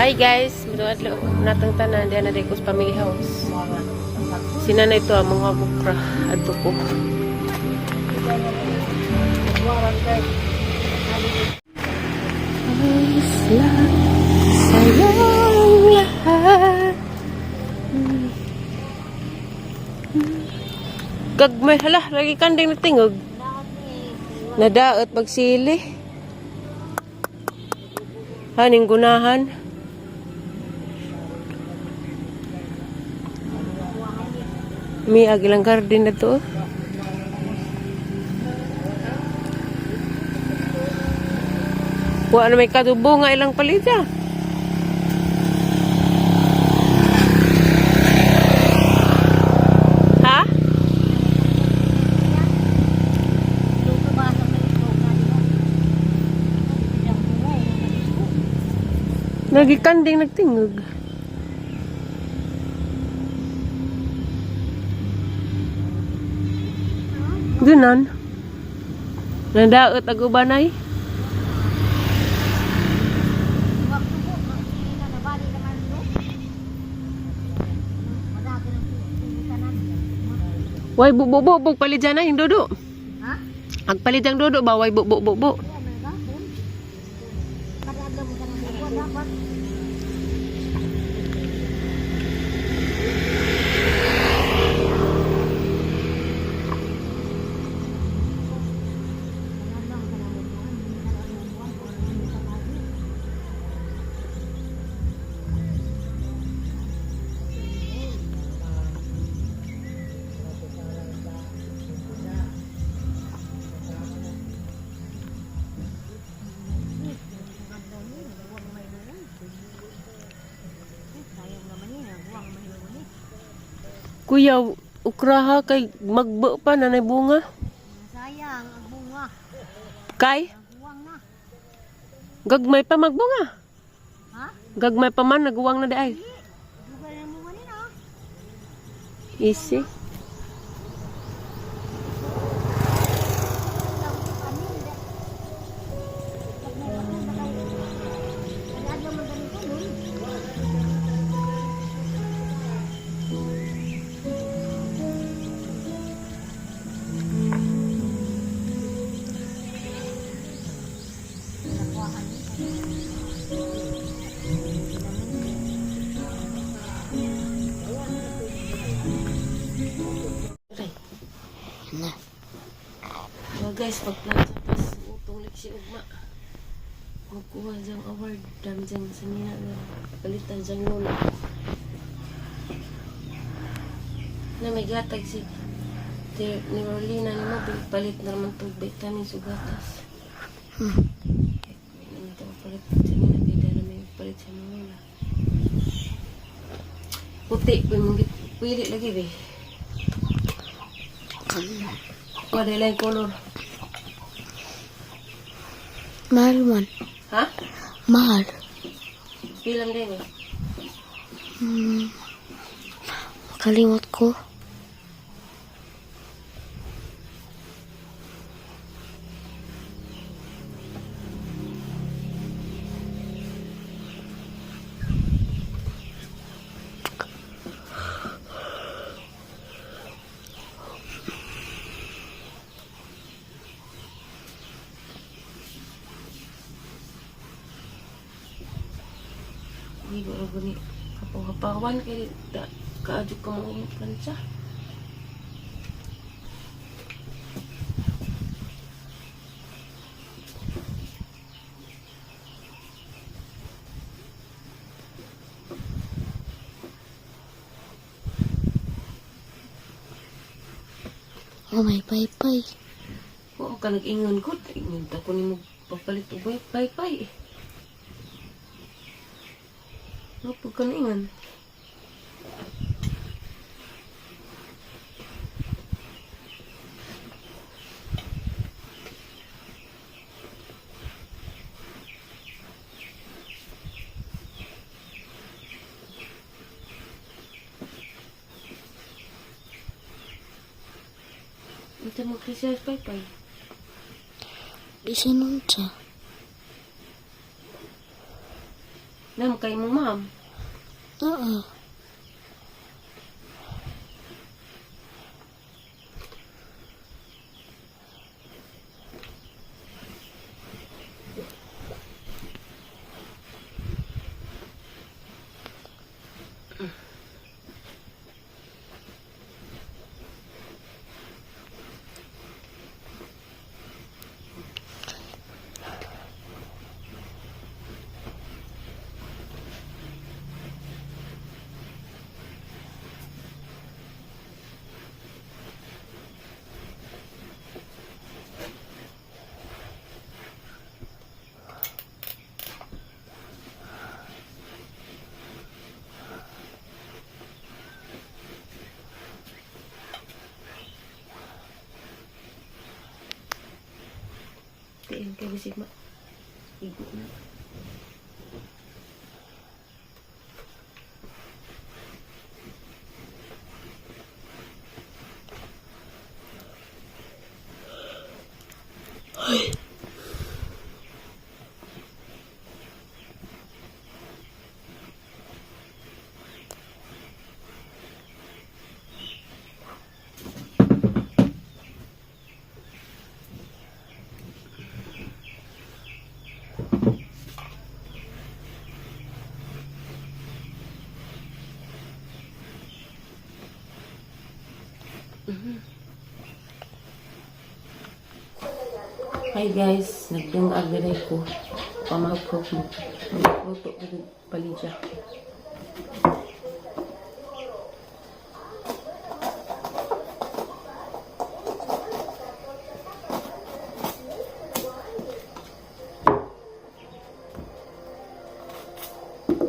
Bye guys. Mutuadlo natong tanan diyan na ko sa family house. Sina na ito ang mga bukra adto ko. Isla sayang lahat. Gagmay hala lagi kanding natingog. Nadaot pagsili. Haning gunahan. May agilang garden na to. Wa na may kadubo nga ilang palida. Ha? Nagikanding nagtingog. Dunan. Nadaot ag ubanay. Way bu bu bu palidyan na yung dodo. Ha? Ang palidang dodo ba way bu bu bu bu. Kuya, ukraha kay magbo pa nanay bunga. Sayang, ang bunga. Kay Ang buwang na. gagmay pa magbunga. Ha? Gagmay pa man naguwang na di ay. Dugay na bunga nila. Easy. Na. Mga guys, pagplansa tas utong liksi ugma. Magkuha diyang award. Dami diyang sanina na palitan diyang lola. Na may gatag si ni Rolina ni mo palit na naman tog vitamins ug gatas. May naman ito palit sanina kay dahil na may palit sa mga lola. Puti, pwede mong pili lagi be. Wala lang color. Mahal man. Ha? Mahal. Bilang din eh. Makalimot ko. Hindi ko rin gani. Kapaw-kapawan kay da, kaadyo ka mo plancha. Oh, may paypay. Wa ka nag-ingon ko. Ingon ta ko nimo pagpalit og pay-pay. No, pag ka naingon. Ito mo kasi pay-pay. Bisin nun siya. Nam kay mo ma'am. Oo. Tiin kay bisig ma. Igo na. Hi guys, nagdungag na ko. Pamagkok mo. Magluto ko ng palidya.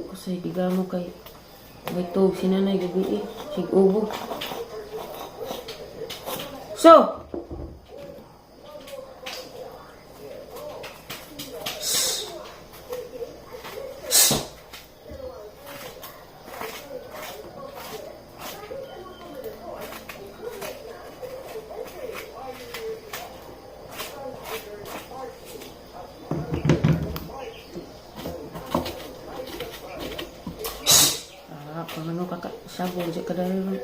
Kusay diga mo kay may tuog si nanay gabi eh. Sig ubo. So, Ah, pangano ka sabong sa kadalo.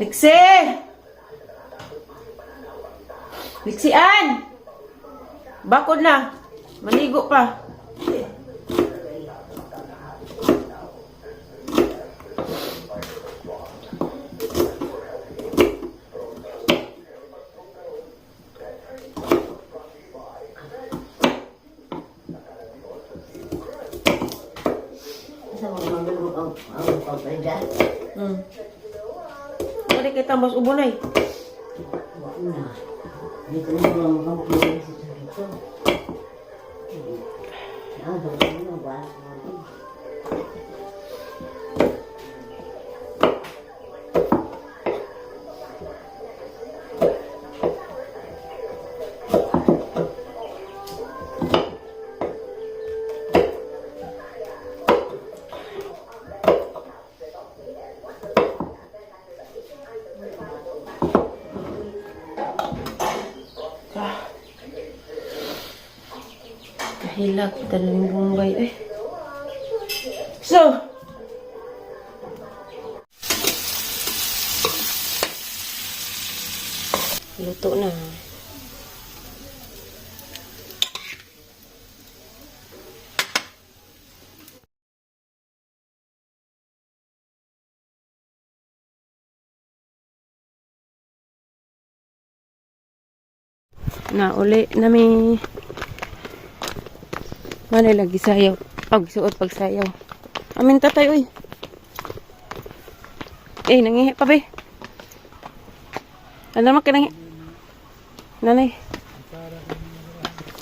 Liksi! Liksian! Bakod na. Maligo pa. Sa mga magalog ang pagpalda. Wala kay tambas ubonay. Wala na. Hindi ko na mga makamukha sa dito. Ah, wala na, wala na. Ah. Kahilak, talang Bombay eh. So, luto na. Na uli nami. Manay lagi sayaw. Pagsuot pagsayaw. Amin tatay oy. Eh nangihi pa be. Ano man kanang Nanay.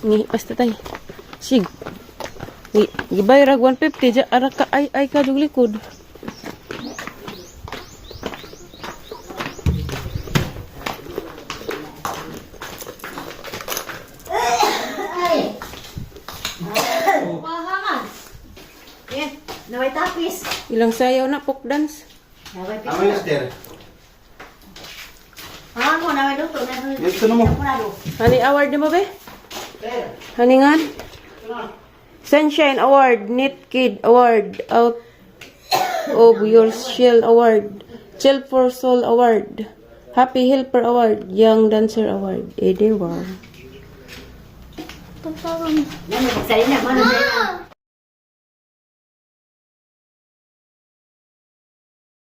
Ngihi pas tatay. Sig. Gibay rag 150 ja ara ka ay ay ka dug likod. Wahangan. Eh, naway tapis. Ilang sayaw na folk dance. Naway Amo yung mister. Ah, mo naway luto na. Gusto na mo. Hani award na mo be? Haningan? Sunshine Award, Knit Kid Award, Out of Your Shell Award, Chill for Soul Award, Happy Helper Award, Young Dancer Award. Eh, di ba? Nano magsali na, mano na.